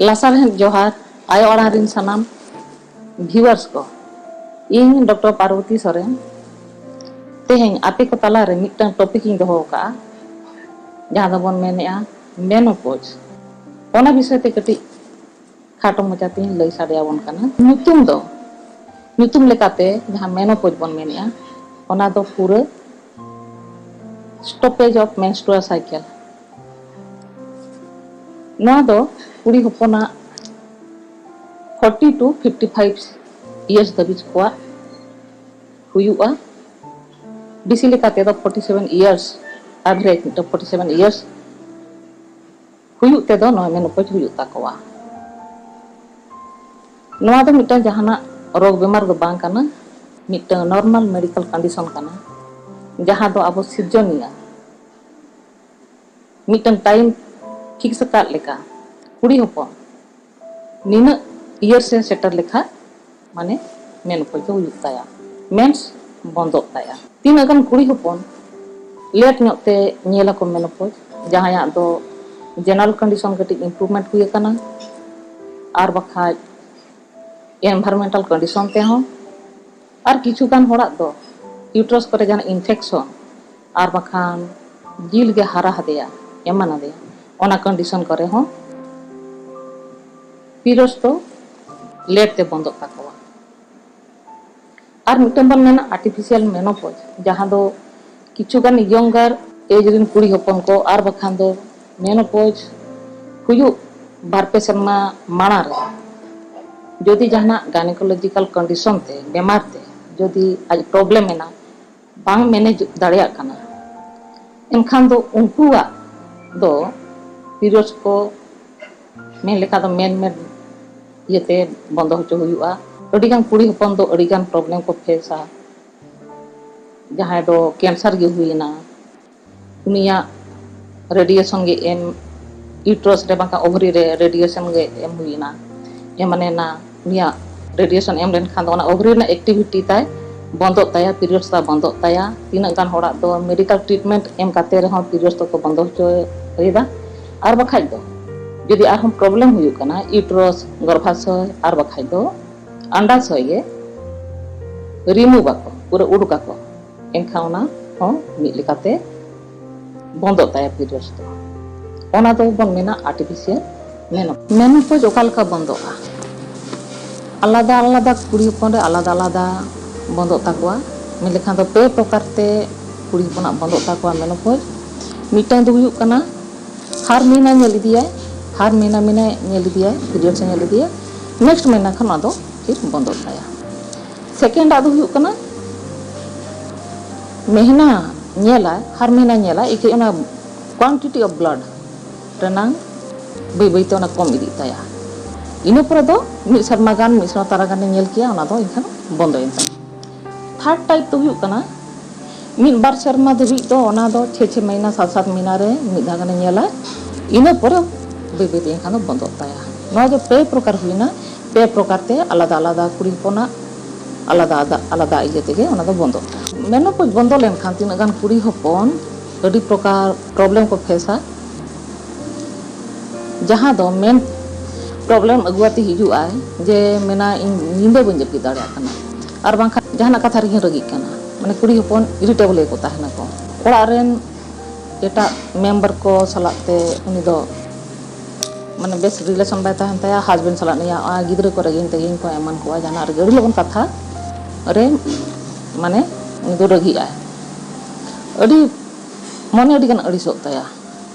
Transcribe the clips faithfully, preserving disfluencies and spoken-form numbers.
ᱞᱟᱥᱟᱲᱦᱮᱫ ᱡᱚᱦᱟᱨ, ᱟᱭᱳ ᱟᱲᱟᱝ ᱨᱤᱱ ᱥᱟᱱᱟᱢ viewers ᱠᱚ᱾ ᱤᱧ ᱰᱚᱠᱴᱚᱨ ᱯᱟᱨᱵᱚᱛᱤ ᱥᱚᱨᱮᱱ ᱛᱮᱦᱮᱧ ᱟᱯᱮ ᱠᱚ ᱛᱟᱞᱟᱨᱮ ᱢᱤᱫᱴᱟᱝ topic ᱤᱧ ᱫᱚᱦᱚ ᱟᱠᱟᱫᱼᱟ, ᱡᱟᱦᱟᱸ ᱫᱚᱵᱚᱱ ᱢᱮᱱᱮᱫᱼᱟ menopause᱾ ᱚᱱᱟ ᱵᱤᱥᱚᱭ ᱛᱮ ᱠᱟᱹᱴᱤᱡ ᱠᱷᱟᱴᱚ ᱢᱟᱪᱷᱟ ᱛᱤᱧ ᱞᱟᱹᱭ ᱥᱟᱰᱮ ᱟᱵᱚᱱ ᱠᱟᱱᱟ᱾ ᱧᱩᱛᱩᱢ ᱫᱚ, ᱧᱩᱛᱩᱢ ᱞᱮᱠᱟᱛᱮ ᱡᱟᱦᱟᱸ menopause ᱵᱚᱱ ᱢᱮᱱᱮᱫᱼᱟ, ᱚᱱᱟ ᱫᱚ ᱯᱩᱨᱟᱹ stoppage of menstrual cycle᱾ ᱱᱚᱣᱟ ᱫᱚ ᱠᱩᱲᱤ ᱦᱚᱯᱚᱱᱟᱜ forty to fifty five years ᱫᱷᱟᱹᱵᱤᱡ ᱠᱚᱣᱟᱜ ᱦᱩᱭᱩᱜᱼᱟ᱾ ᱵᱮᱥᱤ ᱞᱮᱠᱟ ᱛᱮᱫᱚ forty seven years, average ᱢᱤᱫᱴᱟᱝ forty seven years ᱦᱩᱭᱩᱜ ᱛᱮᱫᱚ ᱱᱚᱣᱟ menopause ᱦᱩᱭᱩᱜ ᱛᱟᱠᱚᱣᱟ᱾ ᱱᱚᱣᱟ ᱫᱚ ᱢᱤᱫᱴᱟᱝ ᱡᱟᱦᱟᱱᱟᱜ ᱨᱳᱜᱽ ᱵᱮᱢᱟᱨ ᱫᱚ ᱵᱟᱝ ᱠᱟᱱᱟ, ᱢᱤᱫᱴᱟᱝ normal medical condition ᱠᱟᱱᱟ, ᱡᱟᱦᱟᱸ ᱫᱚ ᱟᱵᱚ ᱥᱤᱨᱡᱚᱱᱤᱭᱟᱹ ᱢᱤᱫᱴᱟᱝ time fix ᱟᱠᱟᱫ ᱞᱮᱠᱟ ᱠᱩᱲᱤ ᱦᱚᱯᱚᱱ ᱱᱤᱱᱟᱹᱜ years ᱮ ᱥᱮᱴᱮᱨ ᱞᱮᱠᱷᱟᱡ ᱢᱟᱱᱮ menopause ᱫᱚ ᱦᱩᱭᱩᱜ ᱛᱟᱭᱟ, mens ᱵᱚᱱᱫᱚᱜ ᱛᱟᱭᱟ᱾ ᱛᱤᱱᱟᱹᱜ ᱜᱟᱱ ᱠᱩᱲᱤ ᱦᱚᱯᱚᱱ late ᱧᱚᱜ ᱛᱮ ᱧᱮᱞ ᱟᱠᱚ menopause, ᱡᱟᱦᱟᱸᱭᱟᱜ ᱫᱚ general condition ᱠᱟᱹᱴᱤᱡ improvement ᱦᱩᱭ ᱟᱠᱟᱱᱟ, ᱟᱨ ᱵᱟᱠᱷᱟᱡ environmental condition ᱛᱮᱦᱚᱸ, ᱟᱨ ᱠᱤᱪᱷᱩ ᱜᱟᱱ ᱦᱚᱲᱟᱜ ᱫᱚ uterus ᱠᱚᱨᱮ ᱡᱟᱦᱟᱱᱟᱜ infection, ᱟᱨ ᱵᱟᱠᱷᱟᱱ ᱡᱤᱞ ᱜᱮ ᱦᱟᱨᱟ ᱦᱟᱫᱮᱭᱟ, ᱮᱢᱟᱱ ᱟᱫᱮᱭᱟ, ᱚᱱᱟ condition ᱠᱚᱨᱮ ᱦᱚᱸ periods ᱫᱚ late ᱛᱮ ᱵᱚᱱᱫᱚᱜ ᱛᱟᱠᱚᱣᱟ᱾ ᱟᱨ ᱢᱤᱫᱴᱟᱝ ᱵᱚᱱ ᱢᱮᱱᱟ artificial menopause, ᱡᱟᱦᱟᱸ ᱫᱚ ᱠᱤᱪᱷᱩ ᱜᱟᱱ younger age ᱨᱮᱱ ᱠᱩᱲᱤ ᱦᱚᱯᱚᱱ ᱠᱚ, ᱟᱨ ᱵᱟᱠᱷᱟᱱ ᱫᱚ menopause ᱦᱩᱭᱩᱜ ᱵᱟᱨ ᱯᱮ ᱥᱮᱨᱢᱟ ᱢᱟᱲᱟᱝ ᱨᱮ ᱡᱩᱫᱤ ᱡᱟᱦᱟᱱᱟᱜ gynecological condition ᱛᱮ, ᱵᱮᱢᱟᱨ ᱛᱮ ᱡᱩᱫᱤ ᱟᱡ problem ᱮᱱᱟ, ᱵᱟᱝ manage ᱫᱟᱲᱮᱭᱟᱜ ᱠᱟᱱᱟ, ᱮᱱᱠᱷᱟᱱ ᱫᱚ ᱩᱱᱠᱩᱣᱟᱜ ᱫᱚ periods ᱠᱚ ᱢᱮᱱ ᱞᱮᱠᱷᱟᱱ ᱫᱚ ᱢᱮᱱ ᱢᱮᱱ ᱤᱭᱟᱹᱛᱮ ᱵᱚᱱᱫᱚ ᱦᱚᱪᱚ ᱦᱩᱭᱩᱜᱼᱟ᱾ ᱟᱹᱰᱤᱜᱟᱱ ᱠᱩᱲᱤ ᱦᱚᱯᱚᱱ ᱫᱚ ᱟᱹᱰᱤᱜᱟᱱ problem ᱠᱚ face ᱟ, ᱡᱟᱦᱟᱸᱭ ᱫᱚ cancer ᱜᱮ ᱦᱩᱭᱮᱱᱟ, ᱩᱱᱤᱭᱟᱜ radiation ᱜᱮ ᱮᱢ, uterus ᱨᱮ ᱵᱟᱝᱠᱷᱟᱱ ovary ᱨᱮ radiation ᱜᱮ ᱮᱢ ᱦᱩᱭᱮᱱᱟ, ᱮᱢᱟᱱᱮᱱᱟ, ᱩᱱᱤᱭᱟᱜ radiation ᱮᱢ ᱞᱮᱱᱠᱷᱟᱱ ᱫᱚ ᱚᱱᱟ ovary ᱨᱮᱱᱟᱜ activity ᱛᱟᱭ ᱵᱚᱱᱫᱚᱜ ᱛᱟᱭᱟ, periods ᱛᱟᱭ ᱵᱚᱱᱫᱚᱜ ᱛᱟᱭᱟ᱾ ᱛᱤᱱᱟᱹᱜ ᱜᱟᱱ ᱦᱚᱲᱟᱜ ᱫᱚ medical treatment ᱮᱢ ᱠᱟᱛᱮ ᱨᱮᱦᱚᱸ periods ᱫᱚᱠᱚ ᱵᱚᱱᱫᱚ ᱦᱚᱪᱚᱭᱮᱫᱟ᱾ ᱟᱨ ᱵᱟᱠᱷᱟᱡ ᱫᱚ ᱡᱩᱫᱤ ᱟᱨᱦᱚᱸ ᱯᱨᱚᱵᱞᱮᱢ ᱦᱩᱭᱩᱜ ᱠᱟᱱᱟ, ᱤᱭᱩᱴᱨᱚᱥ, ᱜᱚᱨᱵᱷᱟᱥᱚᱭ ᱟᱨ ᱵᱟᱠᱷᱟᱡ ᱫᱚ ᱟᱱᱰᱟᱥᱚᱭ ᱜᱮ ᱨᱤᱢᱩᱵᱷ ᱟᱠᱚ, ᱯᱩᱨᱟᱹ ᱩᱰᱩᱠ ᱟᱠᱚ, ᱮᱱᱠᱷᱟᱱ ᱚᱱᱟ ᱦᱚᱸ ᱢᱤᱫ ᱞᱮᱠᱟᱛᱮ ᱵᱚᱱᱫᱚᱜ ᱛᱟᱭᱟ ᱯᱤᱨᱤᱭᱚᱰᱥ ᱫᱚ᱾ ᱚᱱᱟ ᱫᱚ ᱵᱚᱱ ᱢᱮᱱᱟ ᱟᱨᱴᱤᱯᱷᱤᱥᱤᱭᱟᱞ ᱢᱮᱱᱳᱯᱚᱡᱽ᱾ ᱢᱮᱱᱳᱯᱚᱡᱽ ᱚᱠᱟ ᱞᱮᱠᱟ ᱵᱚᱱᱫᱚᱜᱼᱟ? ᱟᱞᱟᱫᱟ ᱟᱞᱟᱫᱟ ᱠᱩᱲᱤ ᱦᱚᱯᱚᱱ ᱨᱮ ᱟᱞᱟᱫᱟ ᱟᱞᱟᱫᱟ ᱵᱚᱱᱫᱚᱜ ᱛᱟᱠᱚᱣᱟ᱾ ᱢᱮᱱ ᱞᱮᱠᱷᱟᱱ ᱫᱚ ᱯᱮ ᱯᱨᱚᱠᱟᱨ ᱛᱮ ᱠᱩᱲᱤ ᱦᱚᱯᱚᱱᱟᱜ ᱵᱚᱱᱫᱚᱜ ᱛᱟᱠᱚᱣᱟ ᱢᱮᱱᱳᱯᱚᱡᱽ᱾ ᱢᱤᱫᱴᱟᱝ ᱫᱚ ᱦᱩᱭᱩᱜ ᱠᱟᱱᱟ ᱦᱟᱨ ᱢᱟᱹᱦᱱᱟᱹ ᱧᱮᱞ ᱤᱫᱤᱭᱟᱭ, ᱦᱟᱨ ᱢᱟᱹᱦᱱᱟᱹ ᱢᱟᱹᱦᱱᱟᱹ ᱧᱮᱞ ᱤᱫᱤᱭᱟᱭ, ᱯᱤᱨᱤᱭᱚᱰᱥ ᱮ ᱧᱮᱞ ᱤᱫᱤᱭᱟ, ᱱᱮᱠᱥᱴ ᱢᱟᱹᱦᱱᱟᱹ ᱠᱷᱟᱱ ᱚᱱᱟ ᱫᱚ ᱯᱷᱤᱨ ᱵᱚᱱᱫᱚᱜ ᱛᱟᱭᱟ᱾ ᱥᱮᱠᱮᱱᱰ ᱟᱜ ᱫᱚ ᱦᱩᱭᱩᱜ ᱠᱟᱱᱟ ᱢᱮᱦᱱᱟ ᱧᱮᱞᱟᱭ, ᱦᱟᱨ ᱢᱮᱦᱱᱟ ᱧᱮᱞᱟᱭ, ᱮᱠᱮ ᱚᱱᱟ quantity of blood ᱨᱮᱱᱟᱝ ᱵᱟᱹᱭ ᱵᱟᱹᱭᱛᱮ ᱚᱱᱟ ᱠᱚᱢ ᱤᱫᱤᱜ ᱛᱟᱭᱟ᱾ ᱤᱱᱟᱹ ᱯᱚᱨᱮ ᱫᱚ ᱢᱤᱫ ᱥᱮᱨᱢᱟ ᱜᱟᱱ, ᱢᱤᱫ ᱥᱮᱨᱢᱟ ᱛᱟᱨᱟ ᱜᱟᱱᱮ ᱧᱮᱞ ᱠᱮᱭᱟ, ᱚᱱᱟ ᱫᱚ ᱮᱱᱠᱷᱟᱱ ᱵᱚᱱᱫᱚᱭᱮᱱ ᱛᱟᱭᱟ᱾ ᱛᱷᱟᱨᱰ ᱴᱟᱭᱤᱯ ᱫᱚ ᱦᱩᱭᱩᱜ ᱠᱟᱱᱟ ᱢᱤᱫ ᱵᱟᱨ ᱥᱮᱨᱢᱟ ᱫᱷᱟᱹᱵᱤᱡ ᱫᱚ ᱚᱱᱟ ᱫᱚ ᱪᱷᱮ ᱪᱷᱮ ᱢᱟᱹᱦᱱᱟᱹ, ᱥᱟᱛ ᱥᱟᱛ ᱢᱟᱹᱦᱱᱟᱹ ᱨᱮ ᱢᱤᱫ ᱫᱷᱟᱣ ᱜᱟᱱᱮ ᱧᱮᱞᱟ᱾ ᱤᱱᱟᱹ ᱯᱚᱨᱮ ᱵᱟᱹᱭ ᱵᱟᱹᱭᱛᱮ ᱮᱱᱠᱷᱟᱱ ᱫᱚ ᱵᱚᱱᱫᱚᱜ ᱛᱟᱭᱟ᱾ ᱱᱚᱣᱟ ᱫᱚ ᱯᱮ ᱯᱨᱚᱠᱟᱨ ᱦᱩᱭᱱᱟ᱾ ᱯᱮ ᱯᱨᱚᱠᱟᱨ ᱛᱮ ᱟᱞᱟᱫᱟ ᱟᱞᱟᱫᱟ ᱠᱩᱲᱤ ᱦᱚᱯᱚᱱᱟᱜ ᱟᱞᱟᱫᱟ ᱟᱞᱟᱫᱟ, ᱟᱞᱟᱫᱟ ᱤᱭᱟᱹ ᱛᱮᱜᱮ ᱚᱱᱟ ᱫᱚ ᱵᱚᱱᱫᱚᱜ ᱛᱟᱭᱟ᱾ ᱢᱮᱱᱳᱯᱚᱡᱽ ᱵᱚᱱᱫᱚ ᱞᱮᱱᱠᱷᱟᱱ ᱛᱤᱱᱟᱹᱜ ᱜᱟᱱ ᱠᱩᱲᱤ ᱦᱚᱯᱚᱱ ᱟᱹᱰᱤ ᱯᱨᱚᱠᱟᱨ ᱯᱨᱚᱵᱞᱮᱢ ᱠᱚ ᱯᱷᱮᱥᱟ, ᱡᱟᱦᱟᱸ ᱫᱚ ᱢᱮᱱ ᱯᱨᱚᱵᱞᱮᱢ ᱟᱹᱜᱩ ᱟᱛᱮ ᱦᱤᱡᱩᱜ ᱟᱭ ᱡᱮ ᱢᱮᱱᱟ, "ᱤᱧ ᱧᱤᱫᱟᱹ ᱵᱟᱹᱧ ᱡᱟᱹᱯᱤᱫ ᱫᱟᱲᱮᱭᱟᱜ ᱠᱟᱱᱟ", ᱟᱨ ᱵᱟᱝᱠᱷᱟᱱ ᱡᱟᱦᱟᱱᱟᱜ ᱠᱟᱛᱷᱟ ᱨᱮᱜᱮᱧ ᱨᱟᱹᱜᱤᱜ ᱠᱟᱱᱟ᱾ ᱢᱟᱱᱮ ᱠᱩᱲᱤ ᱦᱚᱯᱚᱱ ᱤᱨᱤᱴᱮᱵᱚᱞ ᱜᱮᱠᱚ ᱛᱟᱦᱮᱱᱟᱠᱚ᱾ ᱚᱲᱟᱜ ᱨᱮᱱ ᱮᱴᱟᱜ ᱢᱮᱢᱵᱟᱨ ᱠᱚ ᱥᱟᱞᱟᱜ ᱛᱮ ᱩᱱᱤ ᱫᱚ ᱢᱟᱱᱮ ᱵᱮᱥ ᱨᱤᱞᱮᱥᱚᱱ ᱵᱟᱭ ᱛᱟᱦᱮᱱ ᱛᱟᱭᱟ, ᱦᱟᱡᱵᱮᱱᱰ ᱥᱟᱞᱟᱜ ᱱᱤᱭᱟᱹ ᱜᱤᱫᱽᱨᱟᱹ ᱠᱚᱨᱮ ᱜᱮᱧ ᱛᱮᱜᱮᱧ ᱠᱚ ᱮᱢᱟᱱ ᱠᱚᱣᱟ, ᱡᱟᱦᱟᱱᱟᱜ ᱨᱮᱜᱮ ᱟᱹᱰᱤ ᱞᱚᱜᱚᱱ ᱠᱟᱛᱷᱟ ᱨᱮ ᱢᱟᱱᱮ ᱩᱱᱤ ᱫᱚ ᱨᱟᱹᱜᱤᱜ ᱟᱭ᱾ ᱟᱹᱰᱤ ᱢᱚᱱᱮ ᱟᱹᱰᱤ ᱜᱟᱱ ᱟᱹᱲᱤᱥᱚᱜ ᱛᱟᱭᱟ,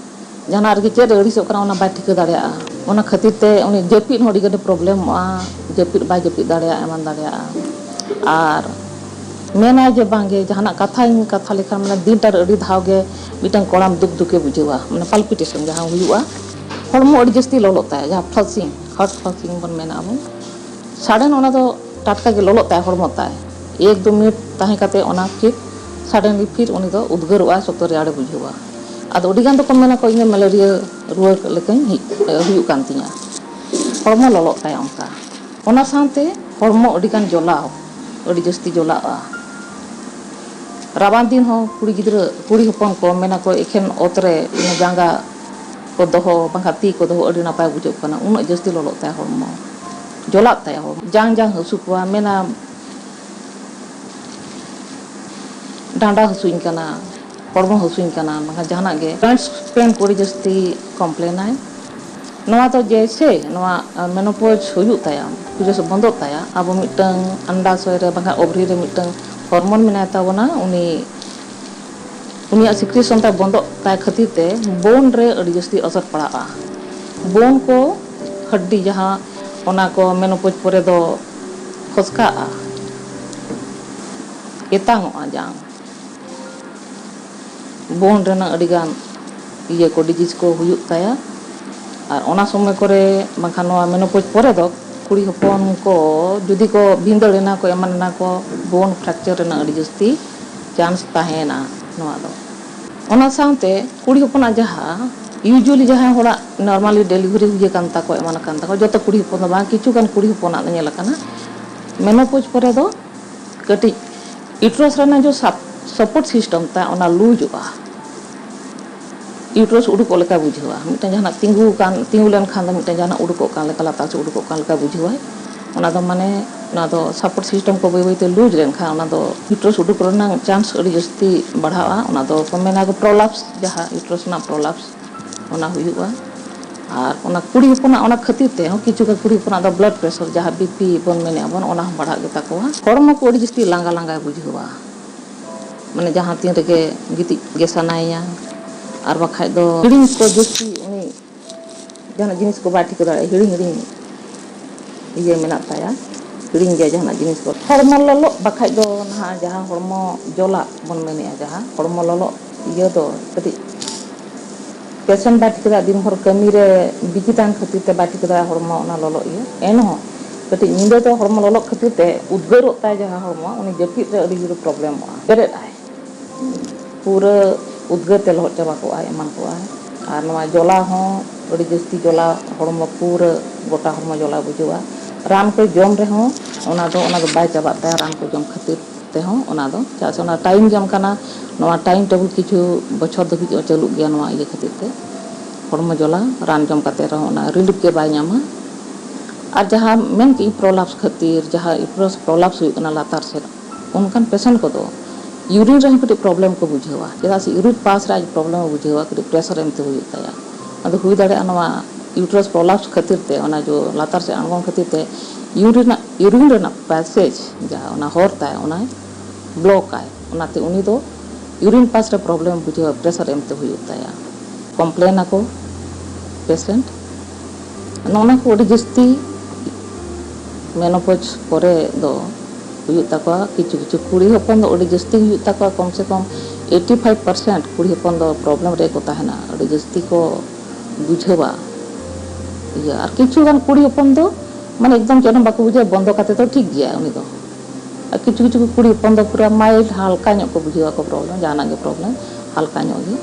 ᱡᱟᱦᱟᱱᱟᱜ ᱨᱮᱜᱮ ᱪᱮᱫ ᱮ ᱟᱹᱲᱤᱥᱚᱜ ᱠᱟᱱᱟ ᱚᱱᱟ ᱵᱟᱭ ᱴᱷᱤᱠᱟᱹ ᱫᱟᱲᱮᱭᱟᱜᱼᱟ᱾ ᱚᱱᱟ ᱠᱷᱟᱹᱛᱤᱨ ᱛᱮ ᱩᱱᱤ ᱡᱟᱹᱯᱤᱫ ᱦᱚᱸ ᱟᱹᱰᱤ ᱜᱟᱱᱮ ᱯᱨᱚᱵᱞᱮᱢᱚᱜᱼᱟ, ᱡᱟᱹᱯᱤᱫ ᱵᱟᱭ ᱡᱟᱹᱯᱤᱫ ᱫᱟᱲᱮᱭᱟᱜᱼᱟ, ᱮᱢᱟᱱ ᱫᱟᱲᱮᱭᱟᱜᱼᱟ᱾ ᱟᱨ ᱢᱮᱱᱟᱭ ᱡᱮ ᱵᱟᱝᱜᱮ ᱡᱟᱦᱟᱱᱟᱜ ᱠᱟᱛᱷᱟᱧ ᱠᱟᱛᱷᱟ ᱞᱮᱠᱷᱟᱱ ᱢᱟᱱᱮ ᱫᱤᱱᱴᱟ ᱨᱮ ᱟᱹᱰᱤ ᱫᱷᱟᱣ ᱜᱮ ᱢᱤᱫᱴᱟᱝ ᱠᱚᱲᱟᱢ ᱫᱩᱠ ᱫᱩᱠᱮ ᱵᱩᱡᱷᱟᱹᱣᱟ, ᱢᱟᱱᱮ ᱯᱟᱞᱯᱤᱴᱮᱥᱚᱱ ᱡᱟᱦᱟᱸ ᱦᱩᱭᱩᱜᱼᱟ, ᱦᱚᱲᱢᱚ ᱟᱹᱰᱤ ᱡᱟᱹᱥᱛᱤ ᱞᱚᱞᱚᱜ ᱛᱟᱭᱟ, ᱡᱟᱦᱟᱸ ᱯᱷᱞᱟᱥᱤᱝ, ᱦᱚᱴ ᱯᱷᱞᱟᱥᱤᱝ ᱵᱚᱱ ᱢᱮᱱᱟ ᱟᱵᱚ᱾ ᱥᱟᱰᱮᱱ ᱚᱱᱟ ᱫᱚ ᱴᱟᱴᱠᱟ ᱜᱮ ᱞᱚᱞᱚᱜ ᱛᱟᱭᱟ ᱦᱚᱲᱢᱚ ᱛᱟᱭ, ᱮᱠ ᱫᱩ ᱢᱤᱱᱤᱴ ᱛᱟᱦᱮᱸ ᱠᱟᱛᱮ ᱚᱱᱟ ᱯᱷᱤᱨ ᱥᱟᱰᱮᱱᱞᱤ ᱯᱷᱤᱨ ᱩᱱᱤ ᱫᱚ ᱩᱫᱽᱜᱟᱹᱨᱚᱜᱼᱟᱭ, ᱥᱚᱠᱛᱚ ᱨᱮᱭᱟᱲᱮ ᱵᱩᱡᱷᱟᱹᱣᱟ᱾ ᱟᱫᱚ ᱟᱹᱰᱤ ᱜᱟᱱ ᱫᱚᱠᱚ ᱢᱮᱱᱟ ᱠᱚ, "ᱤᱧ ᱫᱚ ᱢᱮᱞᱮᱨᱤᱭᱟ ᱨᱩᱣᱟᱹ ᱞᱮᱠᱟᱧ ᱦᱩᱭᱩᱜ ᱠᱟᱱ ᱛᱤᱧᱟ", ᱦᱚᱲᱢᱚ ᱞᱚᱞᱚᱜ ᱛᱟᱭᱟ ᱚᱱᱠᱟ᱾ ᱚᱱᱟ ᱥᱟᱶᱛᱮ ᱦᱚᱲᱢᱚ ᱟᱹᱰᱤ ᱜᱟᱱ ᱡᱚᱞᱟᱣ, ᱟᱹᱰᱤ ᱡᱟᱹᱥᱛᱤ ᱡᱚᱞᱟᱜᱼᱟ᱾ ᱨᱟᱵᱟᱝ ᱫᱤᱱ ᱦᱚᱸ ᱠᱩᱲᱤ ᱜᱤᱫᱽᱨᱟᱹ, ᱠᱩᱲᱤ ᱦᱚᱯᱚᱱ ᱠᱚ ᱢᱮᱱᱟ ᱠᱚ ᱮᱠᱷᱮᱱ ᱚᱛ ᱨᱮ ᱡᱟᱸᱜᱟ ᱠᱚ ᱫᱚᱦᱚ, ᱵᱟᱝᱠᱷᱟᱱ ᱛᱤ ᱠᱚ ᱫᱚᱦᱚ, ᱟᱹᱰᱤ ᱱᱟᱯᱟᱭ ᱵᱩᱡᱷᱟᱹᱜ ᱠᱟᱱᱟ᱾ ᱩᱱᱟᱹᱜ ᱡᱟᱹᱥᱛᱤ ᱞᱚᱞᱚᱜ ᱛᱟᱭᱟ ᱦᱚᱲᱢᱚ, ᱡᱚᱞᱟᱜ ᱛᱟᱭᱟ ᱦᱚᱲᱢᱚ, ᱡᱟᱝ ᱡᱟᱝ ᱦᱟᱹᱥᱩ ᱠᱚᱣᱟ, ᱢᱮᱱᱟ ᱰᱟᱸᱰᱟ ᱦᱟᱹᱥᱩᱧ ᱠᱟᱱᱟ, ᱦᱚᱲᱢᱚ ᱦᱟᱹᱥᱩᱧ ᱠᱟᱱᱟ, ᱵᱟᱝᱠᱷᱟᱱ ᱡᱟᱦᱟᱱᱟᱜ ᱜᱮ, joints pain ᱠᱚ ᱟᱹᱰᱤ ᱡᱟᱹᱥᱛᱤ complain ᱟᱭ᱾ ᱱᱚᱣᱟ ᱫᱚ ᱡᱮᱭᱥᱮ ᱱᱚᱣᱟ menopause ᱦᱩᱭᱩᱜ ᱛᱟᱭᱟ, ᱯᱩᱡᱟᱹ ᱥᱮ ᱵᱚᱱᱫᱚᱜ ᱛᱟᱭᱟ, ᱟᱵᱚ ᱢᱤᱫᱴᱟᱝ ᱟᱱᱰᱟᱥᱚᱭ ᱨᱮ ᱵᱟᱝᱠᱷᱟᱱ ᱚᱵᱷᱨᱤ ᱨᱮ ᱢᱤᱫᱴᱟᱝ ᱦᱚᱨᱢᱚᱱ ᱢᱮᱱᱟᱭ ᱛᱟᱵᱚᱱᱟ, ᱩᱱᱤ ᱩᱱᱤᱭᱟᱜ secretion ᱛᱟᱭ ᱵᱚᱱᱫᱚᱜ ᱛᱟᱭ ᱠᱷᱟᱹᱛᱤᱨ ᱛᱮ ᱵᱳᱱ ᱨᱮ ᱟᱹᱰᱤ ᱡᱟᱹᱥᱛᱤ ᱚᱥᱚᱨ ᱯᱟᱲᱟᱜᱼᱟ᱾ ᱵᱳᱱ ᱠᱚ, ᱦᱟᱰᱰᱤ ᱡᱟᱦᱟᱸ, ᱚᱱᱟ ᱠᱚ menopause ᱯᱚᱨᱮ ᱫᱚ ᱯᱷᱚᱥᱠᱟᱜᱼᱟ, ᱮᱛᱟᱝᱚᱜᱼᱟ ᱡᱟᱝ᱾ ᱵᱳᱱ ᱨᱮᱱᱟᱜ ᱟᱹᱰᱤᱜᱟᱱ ᱤᱭᱟᱹ ᱠᱚ, disease ᱠᱚ ᱦᱩᱭᱩᱜ ᱛᱟᱭᱟ᱾ ᱟᱨ ᱚᱱᱟ ᱥᱚᱢᱚᱭ ᱠᱚᱨᱮ ᱵᱟᱝᱠᱷᱟᱱ ᱱᱚᱣᱟ menopause ᱯᱚᱨᱮ ᱫᱚ ᱠᱩᱲᱤ ᱦᱚᱯᱚᱱ ᱠᱚ ᱡᱩᱫᱤ ᱠᱚ ᱵᱷᱤᱸᱫᱟᱹᱲ ᱮᱱᱟ ᱠᱚ, ᱮᱢᱟᱱ ᱮᱱᱟ ᱠᱚ, ᱵᱳᱱ fracture ᱨᱮᱱᱟᱜ ᱟᱹᱰᱤ ᱡᱟᱹᱥᱛᱤ chance ᱛᱟᱦᱮᱱᱟ ᱱᱚᱣᱟ ᱫᱚ᱾ ᱚᱱᱟ ᱥᱟᱶᱛᱮ ᱠᱩᱲᱤ ᱦᱚᱯᱚᱱᱟᱜ ᱡᱟᱦᱟᱸ usually ᱡᱟᱦᱟᱸᱭ ᱦᱚᱲᱟᱜ normally delivery ᱦᱩᱭ ᱟᱠᱟᱱ ᱛᱟᱠᱚ, ᱮᱢᱟᱱ ᱟᱠᱟᱱ ᱛᱟᱠᱚ, ᱡᱚᱛᱚ ᱠᱩᱲᱤ ᱦᱚᱯᱚᱱ ᱫᱚ ᱵᱟᱝ, ᱠᱤᱪᱷᱩ ᱜᱟᱱ ᱠᱩᱲᱤ ᱦᱚᱯᱚᱱᱟᱜ ᱫᱚ ᱧᱮᱞ ᱟᱠᱟᱱᱟ menopause ᱯᱚᱨᱮ ᱫᱚ ᱠᱟᱹᱴᱤᱡ uterus ᱨᱮᱱᱟᱜ ᱡᱚ support system ᱛᱟ ᱚᱱᱟ ᱞᱩᱡᱚᱜᱼᱟ᱾ Uterus ᱩᱰᱩᱠᱚᱜ ᱞᱮᱠᱟ ᱵᱩᱡᱷᱟᱹᱣᱟ, ᱢᱤᱫᱴᱟᱝ ᱡᱟᱦᱟᱱᱟᱜ ᱛᱤᱸᱜᱩ ᱠᱟᱱ, ᱛᱤᱸᱜᱩ ᱞᱮᱱᱠᱷᱟᱱ ᱫᱚ ᱢᱤᱫᱴᱟᱝ ᱡᱟᱦᱟᱱᱟᱜ ᱩᱰᱩᱠᱚᱜ ᱠᱟᱱ ᱞᱮᱠᱟ, ᱞᱟᱛᱟᱨ ᱥᱮᱫ ᱩᱰᱩᱠᱚᱜ ᱠᱟᱱ ᱞᱮᱠᱟ ᱵᱩᱡᱷᱟᱹᱣᱟᱭ᱾ ᱚᱱᱟ ᱫᱚ ᱢᱟᱱᱮ, ᱚᱱᱟ ᱫᱚ support system ᱠᱚ ᱵᱟᱹᱭ ᱵᱟᱹᱭᱛᱮ ᱞᱩᱡᱽ ᱞᱮᱱᱠᱷᱟᱱ ᱚᱱᱟ ᱫᱚ uterus ᱩᱰᱩᱠ ᱨᱮᱱᱟᱜ chance ᱟᱹᱰᱤ ᱡᱟᱹᱥᱛᱤ ᱵᱟᱲᱦᱟᱜᱼᱟ᱾ ᱚᱱᱟ ᱫᱚ ᱠᱚ ᱢᱮᱱᱟ ᱠᱚ prolapse, ᱡᱟᱦᱟᱸ uterus ᱨᱮᱱᱟᱜ prolapse, ᱚᱱᱟ ᱦᱩᱭᱩᱜᱼᱟ᱾ ᱟᱨ ᱚᱱᱟ ᱠᱩᱲᱤ ᱦᱚᱯᱚᱱᱟᱜ ᱚᱱᱟ ᱠᱷᱟᱹᱛᱤᱨ ᱛᱮᱦᱚᱸ ᱠᱤᱪᱷᱩ ᱜᱟᱱ ᱠᱩᱲᱤ ᱦᱚᱯᱚᱱᱟᱜ ᱫᱚ blood pressure, ᱡᱟᱦᱟᱸ BP ᱵᱚᱱ ᱢᱮᱱᱮᱫᱼᱟ ᱵᱚᱱ, ᱚᱱᱟ ᱦᱚᱸ ᱵᱟᱲᱦᱟᱜ ᱜᱮᱛᱟ ᱠᱚᱣᱟ᱾ ᱦᱚᱲᱢᱚ ᱠᱚ ᱟᱹᱰᱤ ᱡᱟᱹᱥᱛᱤ ᱞᱟᱸᱜᱟ ᱞᱟᱸᱜᱟᱭ ᱵᱩᱡᱷᱟᱹᱣᱟ, ᱢᱟᱱᱮ ᱡᱟᱦᱟᱸ ᱛᱤᱱ ᱨᱮᱜᱮ ᱜᱤᱛᱤᱡ ᱜᱮ ᱥᱟᱱᱟᱭᱮᱭᱟ᱾ ᱟᱨ ᱵᱟᱠᱷᱟᱡ ᱫᱚ ᱦᱤᱲᱤᱧ ᱠᱚ ᱡᱟᱹᱥᱛᱤ, ᱩᱱᱤ ᱡᱟᱦᱟᱱᱟᱜ ᱡᱤᱱᱤᱥ ᱠᱚ ᱵᱟᱭ ᱴᱷᱤᱠᱟᱹ ᱫᱟᱲᱮᱭᱟᱜᱼᱟ, ᱦᱤᱲᱤᱧ ᱦᱤᱲᱤᱧ ᱤᱭᱟᱹ ᱢᱮᱱᱟᱜ ᱛᱟᱭᱟ, ᱦᱤᱲᱤᱧ ᱜᱮᱭᱟ ᱡᱟᱦᱟᱱᱟᱜ ᱡᱤᱱᱤᱥ ᱠᱚ᱾ ᱦᱚᱲᱢᱚ ᱞᱚᱞᱚᱜ ᱵᱟᱠᱷᱟᱡ ᱫᱚ ᱱᱟᱦᱟᱜ ᱡᱟᱦᱟᱸ ᱦᱚᱲᱢᱚ ᱡᱚᱞᱟᱜ ᱵᱚᱱ ᱢᱮᱱᱮᱫᱼᱟ, ᱡᱟᱦᱟᱸ ᱦᱚᱲᱢᱚ ᱞᱚᱞᱚᱜ ᱤᱭᱟᱹ ᱫᱚ ᱠᱟᱹᱴᱤᱡ patient ᱵᱟᱭ ᱴᱷᱤᱠᱟᱹ ᱫᱟᱲᱮᱭᱟᱜᱼᱟ, ᱫᱤᱱ ᱵᱷᱳᱨ ᱠᱟᱹᱢᱤ ᱨᱮ busy ᱛᱟᱦᱮᱱ ᱠᱷᱟᱹᱛᱤᱨ ᱛᱮ ᱵᱟᱭ ᱴᱷᱤᱠᱟᱹ ᱫᱟᱲᱮᱭᱟᱜᱼᱟ ᱦᱚᱲᱢᱚ ᱚᱱᱟ ᱞᱚᱞᱚᱜ ᱤᱭᱟᱹ᱾ ᱮᱱᱦᱚᱸ ᱠᱟᱹᱴᱤᱡ ᱧᱤᱫᱟᱹ ᱫᱚ ᱦᱚᱲᱢᱚ ᱞᱚᱞᱚᱜ ᱠᱷᱟᱹᱛᱤᱨ ᱛᱮ ᱩᱫᱽᱜᱟᱹᱨᱚᱜ ᱛᱟᱭ ᱡᱟᱦᱟᱸ ᱦᱚᱲᱢᱚ, ᱩᱱᱤ ᱡᱟᱹᱯᱤᱫ ᱨᱮ ᱟᱹᱰᱤ ᱡᱳᱨ problemᱚᱜᱼᱟ, ᱵᱮᱨᱮᱫ ᱟᱭ᱾ ᱯᱩᱨᱟᱹ ᱩᱫᱽᱜᱟᱹᱨ ᱛᱮ ᱞᱚᱦᱚᱫ ᱪᱟᱵᱟ ᱠᱚᱜᱼᱟᱭ, ᱮᱢᱟᱱ ᱠᱚᱜᱼᱟᱭ᱾ ᱟᱨ ᱱᱚᱣᱟ ᱡᱚᱞᱟ ᱦᱚᱸ ᱟᱹᱰᱤ ᱡᱟᱹᱥᱛᱤ ᱡᱚᱞᱟ, ᱦᱚᱲᱢᱚ ᱯᱩᱨᱟᱹ ᱜᱚᱴᱟ ᱦᱚᱲᱢᱚ ᱡᱚᱞᱟ ᱵᱩᱡᱷᱟᱹᱜᱼᱟ᱾ ᱨᱟᱱ ᱠᱚ ᱡᱚᱢ ᱨᱮᱦᱚᱸ ᱚᱱᱟ ᱫᱚ, ᱚᱱᱟ ᱫᱚ ᱵᱟᱭ ᱪᱟᱵᱟᱜ ᱛᱟᱭᱟ, ᱨᱟᱱ ᱠᱚ ᱡᱚᱢ ᱠᱷᱟᱹᱛᱤᱨ ᱛᱮᱦᱚᱸ᱾ ᱚᱱᱟ ᱫᱚ ᱪᱮᱫᱟᱜ ᱥᱮ ᱚᱱᱟ time ᱡᱟᱝ ᱠᱟᱱᱟ, ᱱᱚᱣᱟ time table ᱠᱤᱪᱷᱩ ᱵᱚᱪᱷᱚᱨ ᱫᱷᱟᱹᱵᱤᱡ ᱪᱟᱹᱞᱩᱜ ᱜᱮᱭᱟ ᱱᱚᱣᱟ ᱤᱭᱟᱹ ᱠᱷᱟᱹᱛᱤᱨ ᱛᱮ᱾ ᱦᱚᱲᱢᱚ ᱡᱚᱞᱟ ᱨᱟᱱ ᱡᱚᱢ ᱠᱟᱛᱮ ᱨᱮᱦᱚᱸ ᱚᱱᱟ ᱨᱤᱞᱤᱯ ᱜᱮ ᱵᱟᱭ ᱧᱟᱢᱟ᱾ ᱟᱨ ᱡᱟᱦᱟᱸ ᱢᱮᱱ ᱠᱮᱜ ᱤᱧ ᱯᱨᱚᱞᱟᱯᱥ ᱠᱷᱟᱹᱛᱤᱨ, ᱡᱟᱦᱟᱸ ᱤᱭᱩᱴᱨᱟᱥ ᱯᱨᱚᱞᱟᱯᱥ ᱦᱩᱭᱩᱜ ᱠᱟᱱᱟ ᱞᱟᱛᱟᱨ ᱥᱮᱫ, ᱚᱱᱠᱟᱱ ᱯᱮᱥᱮᱱᱴ ᱠᱚᱫᱚ ᱤᱭᱩᱨᱤᱱ ᱨᱮᱦᱚᱸ ᱠᱟᱹᱴᱤᱡ ᱯᱨᱚᱵᱞᱮᱢ ᱠᱚ ᱵᱩᱡᱷᱟᱹᱣᱟ, ᱪᱮᱫᱟᱜ ᱥᱮ ᱤᱭᱩᱨᱤᱱ ᱯᱟᱥ ᱨᱮ ᱟᱡ ᱯᱨᱚᱵᱞᱮᱢ ᱮ ᱵᱩᱡᱷᱟᱹᱣᱟ, ᱠᱟᱹᱴᱤᱡ ᱯᱨᱮᱥᱟᱨ ᱮᱢᱛᱮ ᱦᱩᱭᱩᱜ ᱛᱟᱭᱟ᱾ ᱟᱫᱚ ᱦᱩᱭ ᱫᱟᱲᱮᱭᱟᱜᱼᱟ ᱱᱚᱣᱟ ᱤᱭᱩᱴᱨᱟᱥ ᱯᱨᱚᱞᱟᱯᱥ ᱠᱷᱟᱹᱛᱤᱨ ᱛᱮ, ᱚᱱᱟ ᱡᱚ ᱞᱟᱛᱟᱨ ᱥᱮᱫ ᱟᱬᱜᱚᱱ ᱠᱷᱟᱹᱛᱤᱨ ᱛᱮ ᱤᱭᱩᱨᱤᱱ ᱨᱮᱱᱟᱜ, ᱤᱭᱩᱨᱤᱱ ᱨᱮᱱᱟᱜ ᱯᱮᱥᱮᱡᱽ, ᱡᱟᱦᱟᱸ ᱚᱱᱟ ᱦᱚᱨ ᱛᱟᱭ, ᱚᱱᱟᱭ ᱵᱞᱚᱠ ᱟᱭ᱾ ᱚᱱᱟᱛᱮ ᱩᱱᱤ ᱫᱚ ᱤᱭᱩᱨᱤᱱ ᱯᱟᱥ ᱨᱮ ᱯᱨᱚᱵᱞᱮᱢ ᱵᱩᱡᱷᱟᱹᱣᱟ, ᱯᱨᱮᱥᱟᱨ ᱮᱢᱛᱮ ᱦᱩᱭᱩᱜ ᱛᱟᱭᱟ, ᱠᱚᱢᱯᱞᱮᱱ ᱟᱠᱚ ᱯᱮᱥᱮᱱᱴ᱾ ᱱᱚᱜᱼᱚ ᱱᱟ ᱠᱚ ᱟᱹᱰᱤ ᱡᱟᱹᱥᱛᱤ ᱢᱮᱱᱳᱯᱚᱡᱽ ᱯᱚᱨᱮ ᱫᱚ ᱦᱩᱭᱩᱜ ᱛᱟᱠᱚᱣᱟ᱾ ᱠᱤᱪᱷᱩ ᱠᱤᱪᱷᱩ ᱠᱩᱲᱤ ᱦᱚᱯᱚᱱ ᱫᱚ ᱟᱹᱰᱤ ᱡᱟᱹᱥᱛᱤ ᱦᱩᱭᱩᱜ ᱛᱟᱠᱚᱣᱟ, ᱠᱚᱢ ᱥᱮ ᱠᱚᱢ ᱮᱭᱤᱴᱤ ᱯᱷᱟᱭᱤᱵᱷ ᱯᱟᱨᱥᱮᱱᱴ ᱠᱩᱲᱤ ᱦᱚᱯᱚᱱ ᱫᱚ ᱯᱨᱚᱵᱞᱮᱢ ᱨᱮᱠᱚ ᱛᱟᱦᱮᱱᱟ, ᱟᱹᱰᱤ ᱡᱟᱹᱥᱛᱤ ᱠᱚ ᱵᱩᱡᱷᱟᱹᱣᱟ᱾ ᱤᱭᱟᱹ, ᱟᱨ ᱠᱤᱪᱷᱩ ᱜᱟᱱ ᱠᱩᱲᱤ ᱦᱚᱯᱚᱱ ᱫᱚ ᱢᱟᱱᱮ ᱮᱠᱫᱚᱢ ᱪᱮᱫ ᱦᱚᱸ ᱵᱟᱠᱚ ᱵᱩᱡᱷᱟᱹᱣᱟ, ᱵᱚᱱᱫᱚ ᱠᱟᱛᱮ ᱫᱚ ᱴᱷᱤᱠ ᱜᱮᱭᱟ ᱩᱱᱤ ᱫᱚ᱾ ᱟᱨ ᱠᱤᱪᱷᱩ ᱠᱤᱪᱷᱩ ᱠᱩᱲᱤ ᱦᱚᱯᱚᱱ ᱫᱚ ᱯᱩᱨᱟᱹ ᱢᱟᱭᱤᱞᱰ, ᱦᱟᱞᱠᱟ ᱧᱚᱜ ᱠᱚ ᱵᱩᱡᱷᱟᱹᱣᱟ ᱠᱚ ᱯᱨᱚᱵᱞᱮᱢ, ᱡᱟᱦᱟᱱᱟᱜ ᱜᱮ ᱯᱨᱚᱵᱞᱮᱢ ᱦᱟᱞᱠᱟ ᱧᱚᱜ ᱜᱮ᱾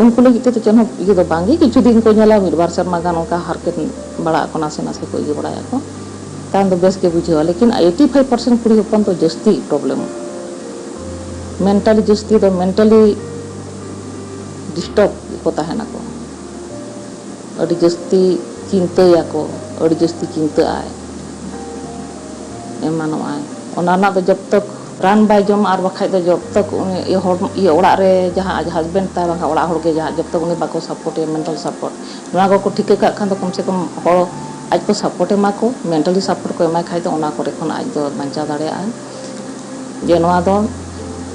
ᱩᱱᱠᱩ ᱞᱟᱹᱜᱤᱫ ᱛᱮᱫᱚ ᱪᱮᱫ ᱦᱚᱸ ᱤᱭᱟᱹ ᱫᱚ ᱵᱟᱝ ᱜᱮ, ᱠᱤᱪᱷᱩ ᱫᱤᱱ ᱠᱚ ᱧᱮᱞᱟ, ᱢᱤᱫ ᱵᱟᱨ ᱥᱮᱨᱢᱟ ᱜᱟᱱ ᱚᱱᱠᱟ ᱦᱟᱨᱠᱮᱛ ᱵᱟᱲᱟᱜ ᱟᱠᱚ, ᱱᱟᱥᱮ ᱱᱟᱥᱮ ᱠᱚ ᱤᱭᱟᱹ ᱵᱟᱲᱟᱭᱟᱠᱚ, ᱛᱟᱭᱚᱢ ᱫᱚ ᱵᱮᱥ ᱜᱮ ᱵᱩᱡᱷᱟᱹᱣᱟ᱾ ᱞᱮᱠᱤᱱ ᱮᱭᱤᱴᱤ ᱯᱷᱟᱭᱤᱵᱷ ᱯᱟᱨᱥᱮᱱᱴ ᱠᱩᱲᱤ ᱦᱚᱯᱚᱱ ᱫᱚ ᱡᱟᱹᱥᱛᱤ ᱯᱨᱚᱵᱞᱮᱢ, ᱢᱮᱱᱴᱟᱞᱤ ᱡᱟᱹᱥᱛᱤ ᱫᱚ ᱢᱮᱱᱴᱟᱞᱤ ᱰᱤᱥᱴᱟᱨᱵ ᱜᱮᱠᱚ ᱛᱟᱦᱮᱱᱟᱠᱚ᱾ ᱟᱹᱰᱤ ᱡᱟᱹᱥᱛᱤ ᱪᱤᱱᱛᱟᱹᱭᱟᱠᱚ, ᱟᱹᱰᱤ ᱡᱟᱹᱥᱛᱤ ᱪᱤᱱᱛᱟᱹᱜ ᱟᱭ, ᱮᱢᱟᱱᱚᱜ ᱟᱭ᱾ ᱚᱱᱟ ᱨᱮᱱᱟᱜ ᱫᱚ ᱡᱚᱵ ᱛᱚᱠ ᱨᱟᱱ ᱵᱟᱭ ᱡᱚᱢᱟ ᱟᱨ ᱵᱟᱠᱷᱟᱡ ᱫᱚ ᱡᱚᱵ ᱛᱚᱠ ᱩᱱᱤ ᱤᱭᱟᱹ ᱦᱚᱲ, ᱤᱭᱟᱹ ᱚᱲᱟᱜ ᱨᱮ ᱡᱟᱦᱟᱸ ᱟᱡ ᱦᱟᱥᱵᱮᱱᱰ ᱛᱟᱭ ᱵᱟᱝᱠᱷᱟᱱ ᱚᱲᱟᱜ ᱦᱚᱲ ᱜᱮ ᱡᱟᱦᱟᱸ ᱡᱚᱵ ᱛᱚᱠ ᱩᱱᱤ ᱵᱟᱠᱚ ᱥᱟᱯᱳᱨᱴ ᱮᱭᱟ, ᱢᱮᱱᱴᱟᱞ ᱥᱟᱯᱳᱨᱴ, ᱱᱚᱣᱟ ᱠᱚᱠᱚ ᱴᱷᱤᱠᱟᱹ ᱠᱟᱜ ᱠᱷᱟᱱ ᱫᱚ ᱠᱚᱢ ᱥᱮ ᱠᱚᱢ ᱦᱚᱲ ᱟᱡ ᱠᱚ ᱥᱟᱯᱳᱨᱴ ᱮᱢᱟ ᱠᱚ, ᱢᱮᱱᱴᱟᱞᱤ ᱥᱟᱯᱳᱨᱴ ᱠᱚ ᱮᱢᱟᱭ ᱠᱷᱟᱡ ᱫᱚ ᱚᱱᱟ ᱠᱚᱨᱮ ᱠᱷᱚᱱ ᱟᱡ ᱫᱚ ᱵᱟᱧᱪᱟᱣ ᱫᱟᱲᱮᱭᱟᱜᱼᱟᱭ᱾ ᱡᱮ ᱱᱚᱣᱟ ᱫᱚ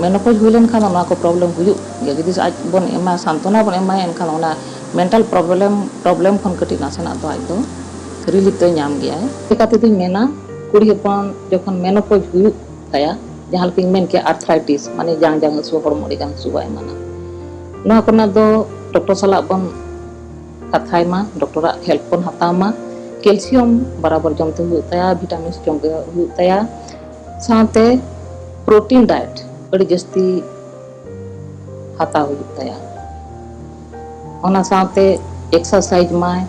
ᱢᱮᱱᱳᱯᱚᱡᱽ ᱦᱩᱭ ᱞᱮᱱᱠᱷᱟᱱ ᱫᱚ ᱱᱚᱣᱟ ᱠᱚ ᱯᱨᱚᱵᱞᱮᱢ ᱦᱩᱭᱩᱜ ᱜᱮᱭᱟ᱾ ᱡᱩᱫᱤ ᱟᱡ ᱵᱚᱱ ᱮᱢᱟ, ᱥᱟᱱᱛᱚᱱᱟ ᱵᱚᱱ ᱮᱢᱟᱭᱟ, ᱮᱱᱠᱷᱟᱱ ᱚᱱᱟ ᱢᱮᱱᱴᱟᱞ ᱯᱨᱚᱵᱞᱮᱢ, ᱯᱨᱚᱵᱞᱮᱢ ᱠᱷᱚᱱ ᱠᱟᱹᱴᱤᱡ ᱱᱟᱥᱮᱱᱟᱜ ᱫᱚ ᱟᱡ ᱫᱚ ᱨᱤᱞᱤᱯ ᱫᱚᱭ ᱧᱟᱢ ᱜᱮᱭᱟᱭ᱾ ᱪᱮᱠᱟ ᱛᱮᱫᱚᱧ ᱢᱮᱱᱟ, ᱠᱩᱲᱤ ᱦᱚᱯᱚᱱ ᱡᱚᱠᱷᱚᱱ ᱢᱮᱱᱳᱯᱚᱡᱽ ᱦᱩᱭᱩᱜ ᱛᱟᱭᱟ, ᱡᱟᱦᱟᱸ ᱞᱮᱠᱟᱧ ᱢᱮᱱ ᱠᱮᱭᱟ, ᱟᱨᱛᱷᱨᱟᱭᱴᱤᱥ, ᱢᱟᱱᱮ ᱡᱟᱝ ᱡᱟᱝ ᱦᱟᱹᱥᱩ, ᱦᱚᱲᱢᱚ ᱟᱹᱰᱤ ᱜᱟᱱ ᱦᱟᱹᱥᱩᱣᱟ ᱮᱢᱟᱱᱟ, ᱱᱚᱣᱟ ᱠᱚᱨᱮᱱᱟᱜ ᱫᱚ ᱰᱚᱠᱴᱚᱨ ᱥᱟᱞᱟᱜ ᱵᱚᱱ ᱠᱟᱛᱷᱟᱭ ᱢᱟ, ᱰᱚᱠᱴᱚᱨᱟᱜ ᱦᱮᱞᱯ ᱵᱚᱱ ᱦᱟᱛᱟᱣ ᱢᱟ᱾ ᱠᱮᱞᱥᱤᱭᱟᱢ ᱵᱟᱨᱟᱵᱚᱨ ᱡᱚᱢ ᱛᱮ ᱦᱩᱭᱩᱜ ᱛᱟᱭᱟ, ᱵᱷᱤᱴᱟᱢᱤᱱᱥ ᱡᱚᱢ ᱜᱮ ᱦᱩᱭᱩᱜ ᱛᱟᱭᱟ, ᱥᱟᱶᱛᱮ ᱯᱨᱳᱴᱤᱱ ᱰᱟᱭᱮᱴ ᱟᱹᱰᱤ ᱡᱟᱹᱥᱛᱤ ᱦᱟᱛᱟᱣ ᱦᱩᱭᱩᱜ ᱛᱟᱭᱟ᱾ ᱚᱱᱟ ᱥᱟᱶᱛᱮ ᱮᱠᱥᱟᱨᱥᱟᱭᱤᱡᱽ ᱢᱟᱭ,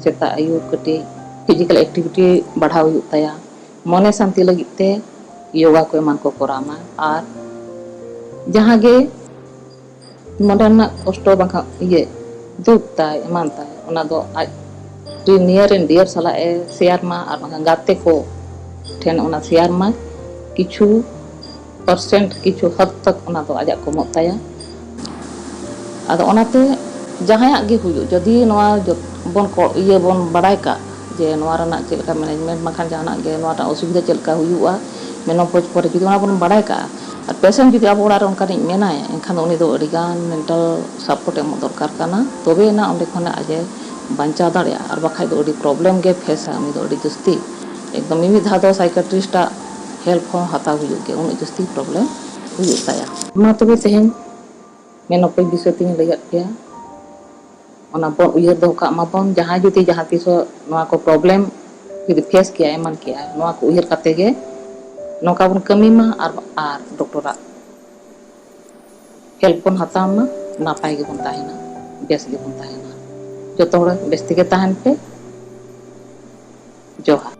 ᱥᱮᱛᱟᱜ ᱟᱹᱭᱩᱵ ᱠᱟᱹᱴᱤᱡ ᱯᱷᱤᱡᱤᱠᱮᱞ ᱮᱠᱴᱤᱵᱷᱤᱴᱤ ᱵᱟᱲᱦᱟᱣ ᱦᱩᱭᱩᱜ ᱛᱟᱭᱟ᱾ ᱢᱚᱱᱮ ᱥᱟᱱᱛᱤ ᱞᱟᱹᱜᱤᱫ ᱛᱮ ᱭᱳᱜᱟ ᱠᱚ ᱮᱢᱟᱱ ᱠᱚ ᱠᱚᱨᱟᱣ ᱢᱟ᱾ ᱟᱨ ᱡᱟᱦᱟᱸ ᱜᱮ ᱢᱚᱱᱮ ᱨᱮᱱᱟᱜ ᱠᱚᱥᱴᱚ ᱵᱟᱝᱠᱷᱟᱱ ᱤᱭᱟᱹ ᱫᱩᱠ ᱛᱟᱭ ᱮᱢᱟᱱ ᱛᱟᱭ, ᱚᱱᱟ ᱫᱚ ᱟᱡ ᱨᱮᱱ near and dear ᱥᱟᱞᱟᱜ ᱮ share ᱢᱟ, ᱟᱨ ᱵᱟᱝᱠᱷᱟᱱ ᱜᱟᱛᱮ ᱠᱚ ᱴᱷᱮᱱ ᱚᱱᱟ share ᱢᱟ᱾ ᱠᱤᱪᱷᱩ percent, ᱠᱤᱪᱷᱩ ᱦᱟᱫ ᱛᱚᱠ ᱚᱱᱟ ᱫᱚ ᱟᱡᱟᱜ ᱠᱚᱢᱚᱜ ᱛᱟᱭᱟ᱾ ᱟᱫᱚ ᱚᱱᱟᱛᱮ ᱡᱟᱦᱟᱸᱭᱟᱜ ᱜᱮ ᱦᱩᱭᱩᱜ, ᱡᱩᱫᱤ ᱱᱚᱣᱟ ᱡᱚᱛ-, ᱵᱚᱱ ᱠᱚ-, ᱤᱭᱟᱹ ᱵᱚᱱ ᱵᱟᱲᱟᱭ ᱠᱟᱜ ᱡᱮ ᱱᱚᱣᱟ ᱨᱮᱱᱟᱜ ᱪᱮᱫ ᱞᱮᱠᱟ management, ᱵᱟᱝᱠᱷᱟᱱ ᱡᱟᱦᱟᱱᱟᱜ ᱜᱮ ᱱᱚᱣᱟᱴᱟᱜ ᱚᱥᱩᱵᱤᱫᱷᱟ ᱪᱮᱫ ᱞᱮᱠᱟ ᱦᱩᱭᱩᱜᱼᱟ menopause ᱯᱚᱨᱮ, ᱡᱩᱫᱤ ᱚᱱᱟ ᱵᱚᱱ ᱵᱟᱲᱟᱭ ᱠᱟᱜᱼᱟ, ᱟᱨ patient ᱡᱩᱫᱤ ᱟᱵᱚ ᱚᱲᱟᱜ ᱨᱮ ᱚᱱᱠᱟᱱᱤᱡ ᱢᱮᱱᱟᱭᱟ, ᱮᱱᱠᱷᱟᱱ ᱫᱚ ᱩᱱᱤ ᱫᱚ ᱟᱹᱰᱤᱜᱟᱱ mental support ᱮᱢᱚᱜ ᱫᱚᱨᱠᱟᱨ ᱠᱟᱱᱟ, ᱛᱚᱵᱮ ᱮᱱᱟ ᱚᱸᱰᱮ ᱠᱷᱚᱱᱟᱜ ᱟᱡ ᱮ ᱵᱟᱧᱪᱟᱣ ᱫᱟᱲᱮᱭᱟᱜᱼᱟ᱾ ᱟᱨ ᱵᱟᱠᱷᱟᱡ ᱫᱚ ᱟᱹᱰᱤ problem ᱜᱮ face ᱟ ᱩᱱᱤ ᱫᱚ ᱟᱹᱰᱤ ᱡᱟᱹᱥᱛᱤ᱾ ᱮᱠᱫᱚᱢ ᱢᱤᱢᱤᱫ ᱫᱷᱟᱣ ᱫᱚ psychiatrist ᱟᱜ help ᱦᱚᱸ ᱦᱟᱛᱟᱣ ᱦᱩᱭᱩᱜ ᱜᱮᱭᱟ, ᱩᱱᱟᱹᱜ ᱡᱟᱹᱥᱛᱤ problem ᱦᱩᱭᱩᱜ ᱛᱟᱭᱟ᱾ ᱢᱟ ᱛᱚᱵᱮ ᱛᱮᱦᱮᱧ menopause ᱵᱤᱥᱚᱭ ᱛᱮᱧ ᱞᱟᱹᱭᱟᱫ ᱯᱮᱭᱟ, ᱚᱱᱟ ᱵᱚᱱ ᱩᱭᱦᱟᱹᱨ ᱫᱚᱦᱚ ᱠᱟᱜ ᱢᱟᱵᱚᱱ, ᱡᱟᱦᱟᱸᱭ ᱡᱩᱫᱤ ᱡᱟᱦᱟᱸ ᱛᱤᱥᱚᱜ ᱱᱚᱣᱟ ᱠᱚ problem ᱡᱩᱫᱤ face ᱠᱮᱜᱼᱟ, ᱮᱢᱟᱱ ᱠᱮᱜᱼᱟ, ᱱᱚᱣᱟ ᱠᱚ ᱩᱭᱦᱟᱹᱨ ᱠᱟᱛᱮ ᱜᱮ ᱱᱚᱝᱠᱟ ᱵᱚᱱ ᱠᱟᱹᱢᱤ ᱢᱟ ᱟᱨ, ᱟᱨ doctor ᱟᱜ help ᱵᱚᱱ ᱦᱟᱛᱟᱣ ᱢᱟ, ᱱᱟᱯᱟᱭ ᱜᱮᱵᱚᱱ ᱛᱟᱦᱮᱱᱟ, ᱵᱮᱥ ᱜᱮᱵᱚᱱ ᱛᱟᱦᱮᱱᱟ᱾ ᱡᱚᱛᱚ ᱦᱚᱲ ᱵᱮᱥ ᱛᱮᱜᱮ ᱛᱟᱦᱮᱱ ᱯᱮ᱾ ᱡᱚᱦᱟᱨ᱾